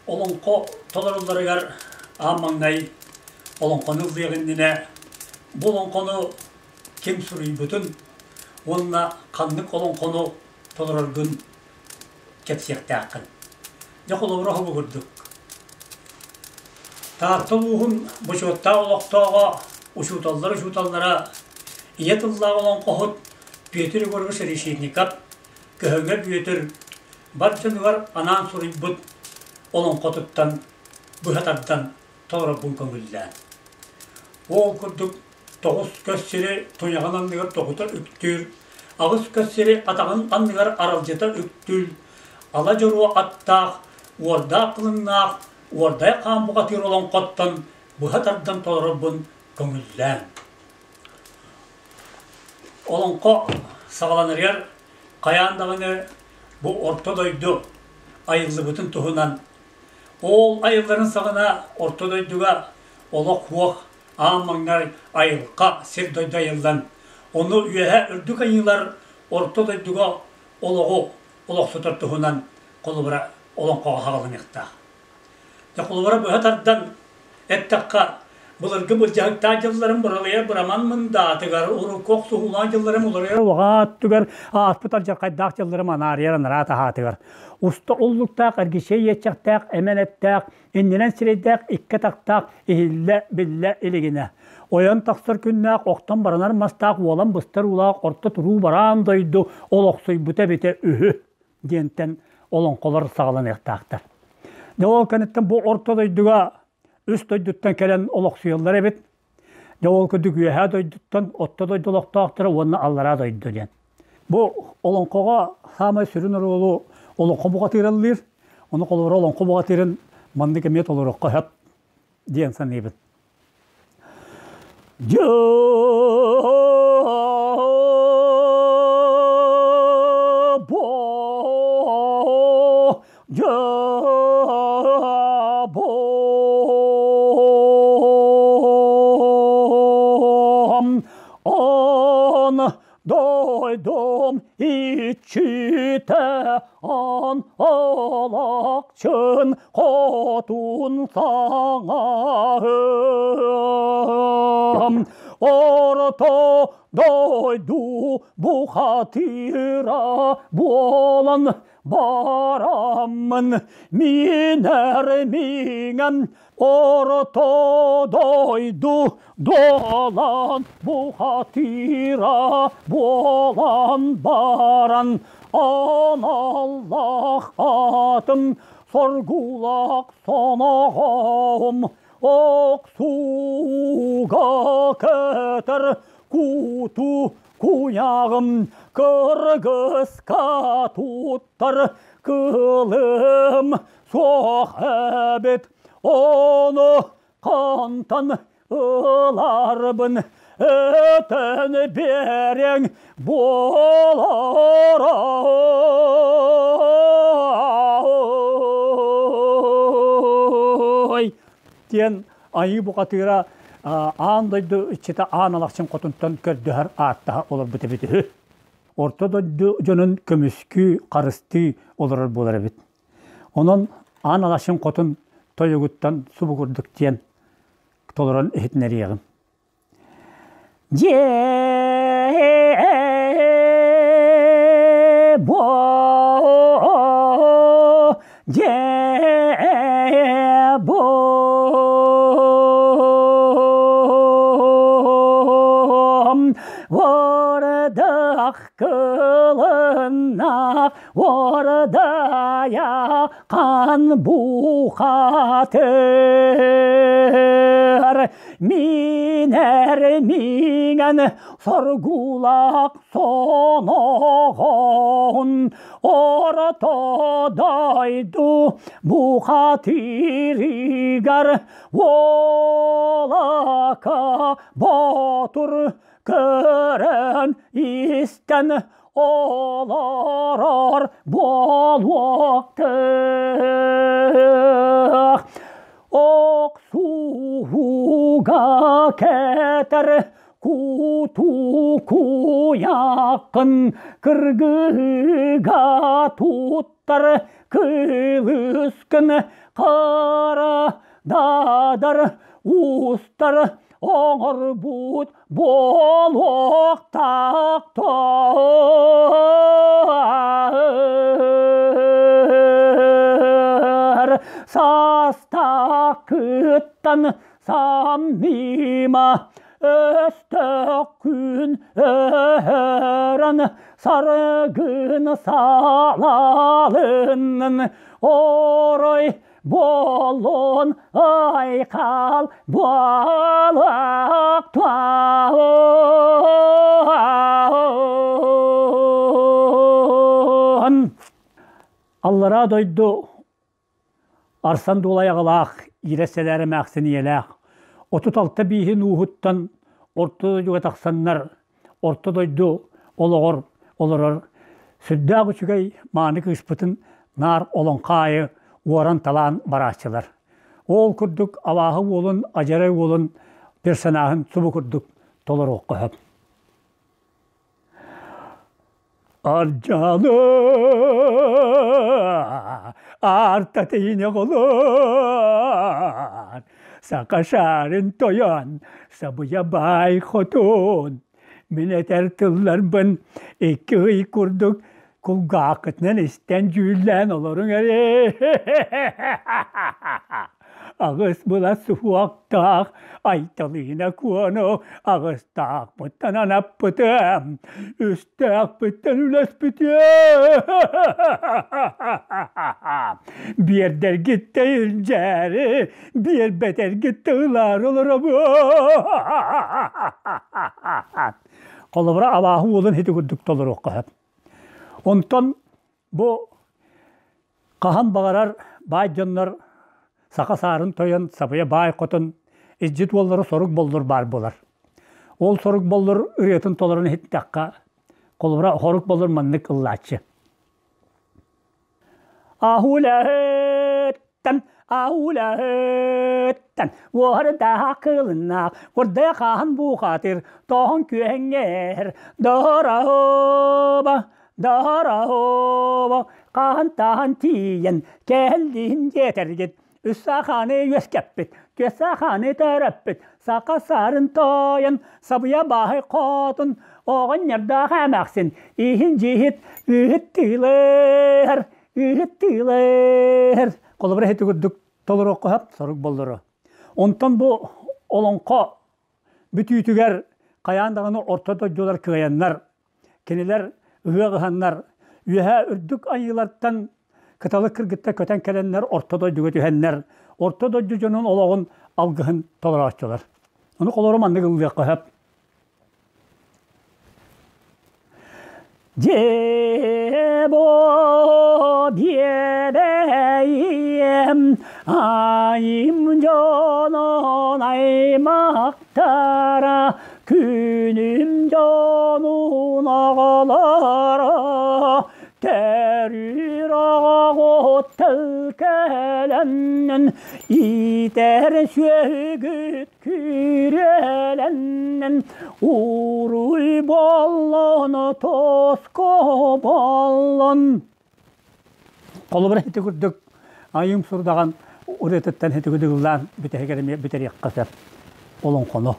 Олоҥхо толорулларыгар аан маҥнай олоҥхону ыллыах иннинэ бу олоҥхону ким суруйбутун уонна ханнык олоҥхону толороргун кэпсиэхтээххин. Дьэ холобура курдук. Таатта улууһун бочуоттаах олохтооҕо, учууталлар учууталлара, ийэ тыллаах олоҥхоһут Петр Егорович Решетников Көһөҥө Бүөтүр бар дьонугар анаан суруйбут олоҥхотуттан быһа тардан толорорбун көҥүллээн. Ол курдук 9 көс сири туйаҕын анныгар тоҕута үктүүр, 8 көс сири атаҕын анныгар аралдьыта үктүүр, ала дьоруо аттаах, уордаах кылыннаах, уордайа хаан бухатыыр олоҥхоттон быһа тардан толорорбун көҥүллээн. Олоҥхо саҕаланарыгар хайаан даҕаны бу орто дойду айыллыбытын туһунан ол айылларын саҕана орто дойдуга олох суох аан маҥнай айылҕа сир-дойду айыллан ону үөһэ үрдүк айыылар орто дойдуга олоҕу олохсутар туһунан холобура олоҥхоҕо саҕаланыахтаах. Дьэ холобура быһа тардан эттэххэ, былыргы былдьаһыктаах дьылларым быралыйар быраман мындаатыгар, урукку охсуһуулаах дьылларым уларыйар улаҕаа өттүгэр, ааспыт алдьархайдаах дьылларым анаарыйар анараа таһаатыгар. Уста уллуктаах, эргиччэй иэччэхтээх, эмэн эттээх, иннинэн сирэйдээх, икки атахтаах, иһиллэ, биллэ илигинэ. Ойон тахсар күннээх, охтон баранар мастаах, уолан быстар уулаах орто туруу бараан дойду олохсуйбута эбитэ үһү диэнтэн олоҥхолор саҕаланыахтаахтар. Дьэ ол кэнниттэн бу орто дойдуга үс дойдуттан кэлэн олохсуйаллар эбит. Дьэ ол курдук үөһээ дойдуттан орто дойду олохтоохторо уонна аллараа дойду диэн. Бу олоҥхоҕо саамай сүрүн оруолу олоҥхо бухатыыраллыыр. Ону холобура олоҥхо бухатыырын маннык эмиэ толоруохха сөп диэн саныыбын. Дойдум иччитэ ан алахчын хотун саҥаһым орто дойду бухатыыра буолан бараммын минэр миҥэн Орто дойду дуолан бухатыыра буолан баран аналлаах атым соргулаах соноҕоһум охсууга көтөр куту куйаҕым кыргыска туттар кылым суох эбит Ону хантан ыларбын өтөн биэриэҥ буоларай диэн айыы бухатыыра аан дойду иччитэ Аан Алахчын хотунтан көрдөһөр ааттаһа олорбут эбит үһү. Орто дойду дьонун көмүскүү, харыстыы олорор буолар эбит. Онон Аан Алашын хотун тойугуттан субу курдук диэн толорон иһитинэриэҕим. Дьиэ бо дьиэ бо Вордах кылыннах Ордая қан бухатыр Минер миңен соргулақ соноғын Орто дойду бухатырыгар Олака ботур көрөн истэн олорор буолуохтаах охсууга кэтэр. Кутукуйаххын кыргыга туттар кылыскын хара дадар устар оҥорбут буолуохтаахтар саастааххыттан самныма өстөөх күн өһөрөн саргын салалыннын орой буолун айхал буолуохтаҕын. Аллараа дойду Арсан дуолайаҕалаах, иирэ-сэлээр эмээхсин ийэлээх, 36 бииһин ууһуттан орто дойдуга тахсаннар, орто дойду олоҕор олорор сүрдээх үчүгэй мааны кыыспытын наар олоҥхо аайы уоран-талаан барааччылар. Ол курдук абааһы уолун, адьарай уолун персонаһын субу курдук толоруохха сөп. Ардьалы артатыйын оҕолор Саха саарын тойон сабыйа баай хотун Мин этэр тылларбын икки ый курдук кулгааххытынан истэн дьүүллээн олоруҥ эрэ. Аҕыс былас суһуохтаах Айталыына Куону аҕыстаахпыттан анаппытым, үстээхпиттэн үлэспитим. Биэрдэргит да илдьээри, биэрбэтэргит да ылаары олоробун. Холобура, абааһы уолун ити курдук толоруохха сөп. Онтон бу хаһан баҕарар баай дьоннор саха саарын тойон сабыйа баай хотун илдьит уоллара сорук боллур баар буолар. Ол сорук боллур ырыатын толорон иһиттэххэ, холобура, хорук боллур маннык ыллааччы. Аһулаһыттан, аһулаһыттан, уоһардаах кылыннаах, курдайа хааһын буухаатыр, тоһун күөһэҥҥэр, дороба, дороба, хаһан таһан тиийэн, кэллин диэтэргит, үс саханы үөскэппит, түөс саханы төрөппүт, саха саарын тойон, сабыйа баһы хотун, оҕонньордоох эмээхсин, иһин дьиһит, ыыһыт тыылар, ыыһыт тыылар. Холобура ити курдук толоруохха сөп, сорук боллоро. Онтон бу олоҥхо бүтүүтүгэр хайаан даҕаны орто дойдулар кыайаннар, кинилэр ыһыах ыһаннар, үөһээ үрдүк айыылартан кыталык кыргыттар көтөн кэлэннэр орто дойдуга түһэннэр, орто дойду дьонун олоҕун алгыһын толорооччулар. Ону холору маннык ыллыахха сөп. Дьиэ-бо биэбэйиэм, айым дьонун аймахтара, күнүм дьонун оҕолоро, төрүүр оҕоҕут тыл кэлэннин, иитэр сүөһүгүт Күүрэлэннэн уруй боллон тоско боллон. Холобура ити курдук айым сурдаҕан ырыатыттан ити курдук ыллаан бүтэһигэр эмиэ бүтэриэххэ сөп олоҥхону.